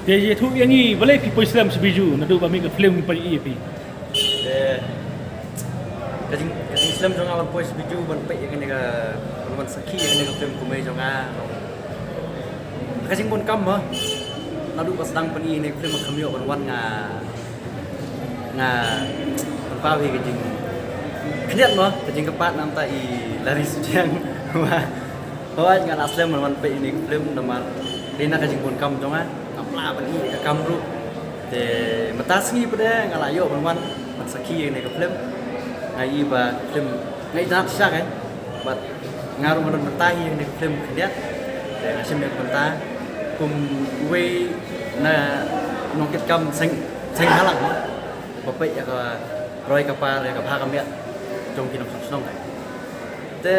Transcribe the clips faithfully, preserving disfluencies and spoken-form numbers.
Te ïathuh ïa ngi balei phi poi slem sha Bijou naduh ba mih ka film ngi peit ïa phi. Te ka jing ka jingslem jong nga ban poi sha Bijou ban peit ïa kane ka ban wan sakhi ïa kane ka film kumne jong nga. Ka jingbun kam mo. Naduh ba sdang pyni ïa kane ka film kham ïoh ban wan nga nga pynpaw hi ka jingkhyndiat mo ka jingkyrpad namar ta i Larry Sujiang. Hooid nga la slem ban wan peit ïa kane ka film namar dei na ka jingbun kam jong nga nga pla ban ïa ka kam ruh. Te mynta sngi pat nga la ïoh ban wan ban sakhi ïa kane ka film. Nga i ba film nga i dang sha kan bad nga ruh nga don bynta hi ïa kane ka film khyndiat. Te nga shim ïa ka bynta kum uwei na nongkitkam seng seng halang mo. Ba peit ïa ka roi ka par ïa ka bha ka miat jong ki nongshong shnong. Te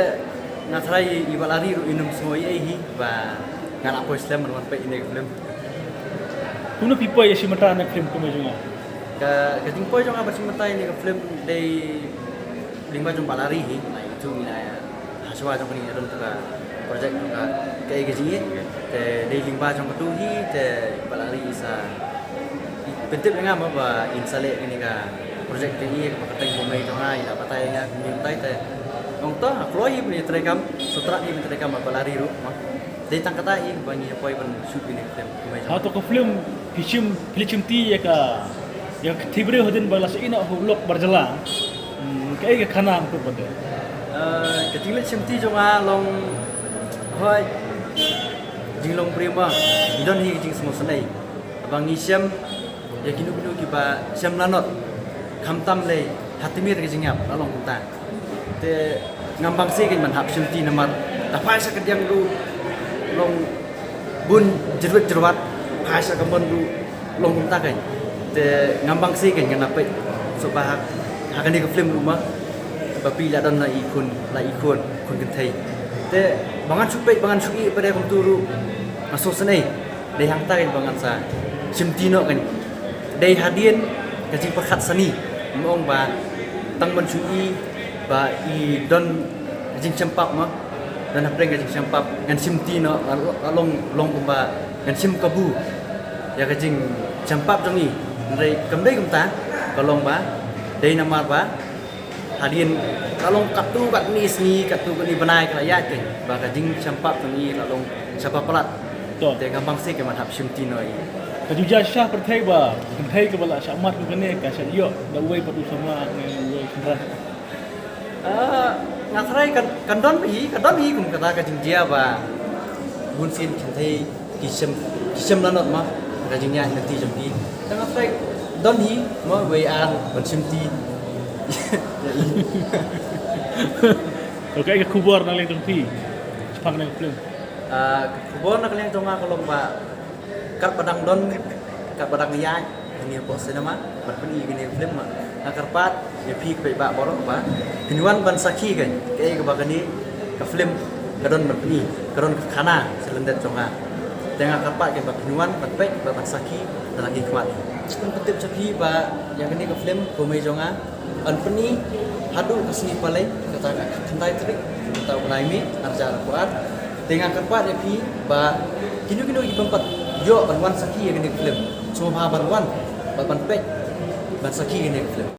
nga tharai i Bah Larry ruh i nym sngew ei ei hi ba nga la poi slem ban wan peit ïa kane ka film. Kumno phi poi ïa shim bynta na ka film kumne jong nga? Ka ka jingpoi jong nga ban shim bynta ïa kane ka film dei lyngba jong Bah Larry hi, nga ïathuh ngi la ïa ha shuwa jong kane nga don tu ka project tu ka kaei ka jingïeit. Te dei lyngba jong katu hi te Bah Larry i sa i pyntip ïa nga mo ba in sa leh kane ka project kaei ka ba ka teng kumne jong nga i la batai ïa nga kumne tai te. Ong to ha kloi hi ban ïa treikam sutrat hi ban treikam Bah Larry ruh mo. Dei tang kata hi ba ngi poi ban shoot ïa kane ka film kumne jong nga. Ha to ka film phi shim phi leit shim ti ïa ka ïa ka kynthei briew hadien ba la shah ïehnoh ha u lok barjala. Hmm, kaei ka khana hangto pat de? Eh, ka jingleit shim ti jong nga long hoi jinglong briew ba ngi don hi ka jingsngewsynei. Ba ngi shem ïa kino kino kiba shem lanot khamtam lei ha tmier ka jingïap la long kumta. Te ngam bang sih kan ban hap shim ti namar ta phai sha ka diang ruh long bun jyrwat jyrwat phai sha ka mon ruh long kumta kan. Te ngam bang sih kan kan peit so ba ha ha kane ka film ruh ma ba phi la don la i khun la i khun khun kynthei. Te ba ngan shu peit ba ngan shu i ba dei kumtu ruh nga sngewsynei. Dei hangta kan ba ngan sa shim ti noh kan. Dei hadien ka jingpyrkhat sani. Mo ong ba tang ban shu i ba i don ka jingshimpap mo. Don hapdeng ka jingshimpap ngan shim ti noh long long kumba ngan shim kabu. Ïa ka jingshimpap jong i. Hynrei kam dei kumta ka long ba dei namar ba hadien ka long katto katne sngi katto katne bnai ka la ïaid kein ba ka jingshimpap jong i la long shaba palat. To. Te ngam bang sih ka man hap shim ti noh i. Ka ju jia sha pyrthei ba kynthei kaba la shah mad kane ka shah ïoh da uwei pat u samla ne uwei kynrad. Ah, nga tharai kan kan don hi ka don hi kum kata ka jingjia ba bun sien kynthei ki shem ki shem lanot ma ka jingïaid lynti jong ki. Tang nga tharai don hi ma wei ar ban shim ti. Okay, ka khubor na liang jong phi shaphang kane ka film. Ah, ka khubor na liang jong nga ka long ba kat ba dang don kat ba dang ïaid kane hapoh cinema ban pyni kane ka film ma nga kyrpad ïa phi ka paidbah baroh ba phin wan ban sakhi kan kaei kaba kane ka film ka don ban pyni ka don ka khana sa lyndet jong nga. Te nga kyrpad kan ba phin wan ban peit ba ban sakhi da la ki khmat. Phin pyntip sha phi ba ïa kane ka film Kumei jong nga ban pyni haduh ka sngi Palei kata ka khyndai tarik kata u bnai May arhajar arphew ar. Te nga kyrpad ïa phi ba kino kino ki bym pat ïoh ban wan sakhi ïa kane ka film sngewbha ban wan ba ban peit ban sakhi ïa kane ka film.